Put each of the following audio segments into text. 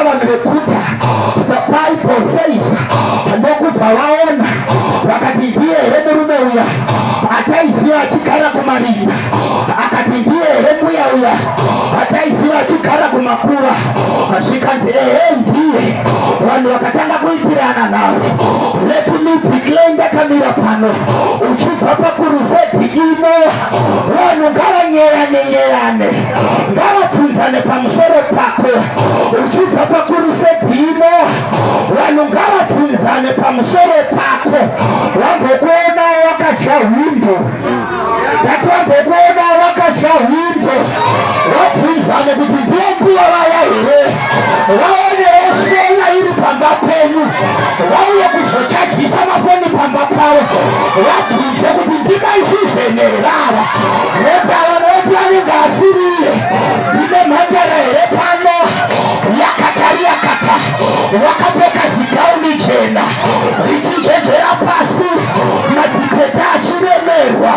Pakasvika vanhu vekuta, the Bible says, ndokubva vaona vakati, "Ndiye here murume uya ataiziva achigara kumarinda?" Akati, "Ndiye here mbuya uya ataiziva achigara kumakuva?" Zvikanzi, "Ehe, ndiye." Vanhu vakatanga kuitirana nharo. Let me declare ndakamira pano, uchibva pakurusedi ino, vanhu ngavanyeyane nyeyane, ngavabvunzane pamusoro pako. Uchibva pakurusedi ino, vanhu ngavabvunzane pamusoro pako. Vambokuona wakadya hwindo, ndati vambokuona wakadya hwindo, vabvunzane kuti, "Ndiyo mbuya vaya here?" Vaonewo solar iri pamba penyu, vauye kuzochajisa mafoni pamba pavo, vabvunze kuti, "Ndikaisuzenherava?" Votava voti vanenge asiriye. Ndine mhandara here pano yakatari yakata, wakapfeka zigauni jena richijejera pasi, madzitete achiremerwa,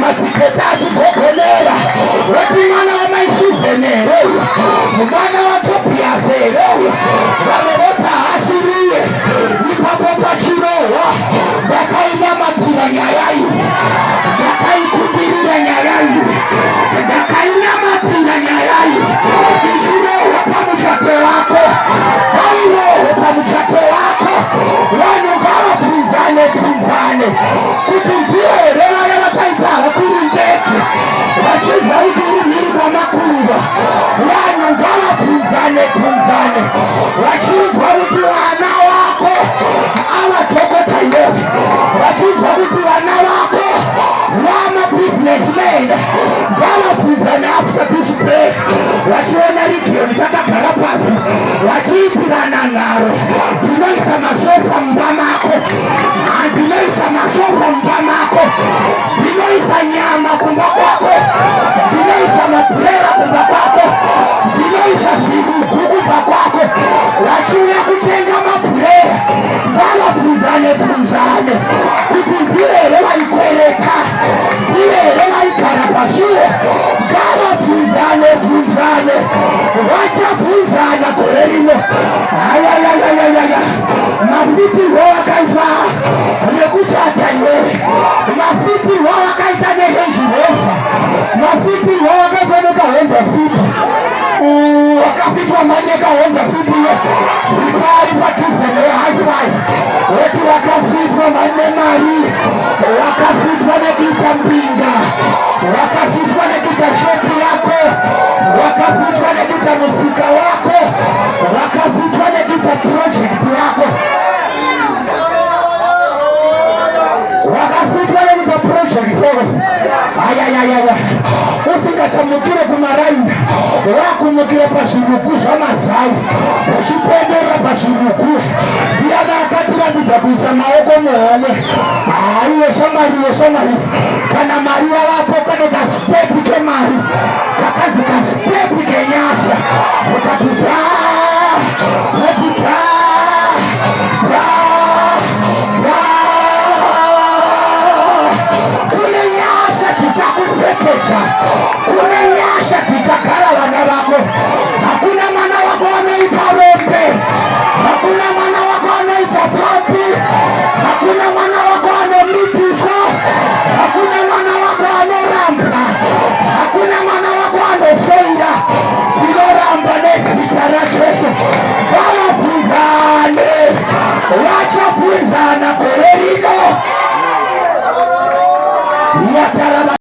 madzitete achigogonera, woti, "Mwana wamaisuzen here uyu? Mwana waTobias here uyu?" Vamwe voti haasiriye. Ipapo pachirohwa, ndakainamatira nyaya iyi, ndakaikumbirira nyaya iyi, ndakainamatira nyaya iyi ichirohwa pamuchato wako, ngairohwe pamuchato wako. Vanhu ngavabvunzane bvunzane kuti, "Ndiyo here vaya vakaita havakuri ndege vachinzwa kuti uri mhiri kwamakungwa?" Vanhu ngavabvunzane bvunzane vachinzwa kuti vana wako ava dhokota iwewe, vachinzwa kuti vana vako vama businessmen. Ngavabvunzane after this break, vachiona region chakagara pasi vachiitirana nharo. Ndinoisa masofa mumba mako, handinoisa masofa mumba mako, ndinoisa nyama kumba kwako, ndinoisa mapurera kumba kwako, ndinoisa zvirugu kumba kwako. Vachiuya kutenga mapurera, ngavabvunzane bvunzane kuti, "Ndivo here vaikwereta? Ndivo here vaigara pasuo?" Ngavabvunzane bvunzane, vachabvunzana gore rino. Hayayayayaya, mafitirwo akaitwa nekuchata iwewe, mafitirwo akaita neRange Rover, mafitirwo akaitwa nekaHonda Fit, wakafitwa mani nekaHonda Fit iwe ripari padhuze neHi5, weti wakafitwa mani nemari, wakafitwa nekuita mbinga, wakafitwa nekuita shop yako, wakafitwa nekuita musika wako, wakafitwa nekuita project yako, wakafitwa nekuita project yako. Ayayayaya, usingachamukire kumaraini, wakumukira pazvirugu zvamazai, uchipendera pazvirugu. Ndiana akatirambidza kuisa maoko muhomwe? Haiwe shamwariwe, shamwari, kana mari yavapo, kane kastep kemari kakanzi kastep kenyasha, ukati da woti da da da, kune nyasha dzichakupfekedza, kune nyasha dzichagara vana vako. Hakuna mwana wako anoita rombe, hakuna mwana wako anoita pfambi, hakuna mwana wako anomitiswa, hakuna mwana wako anorambwa, hakuna mwana wako anofoira. Tinoramba nezita raJesu. Vavabvunzane, vachabvunzana gore rino.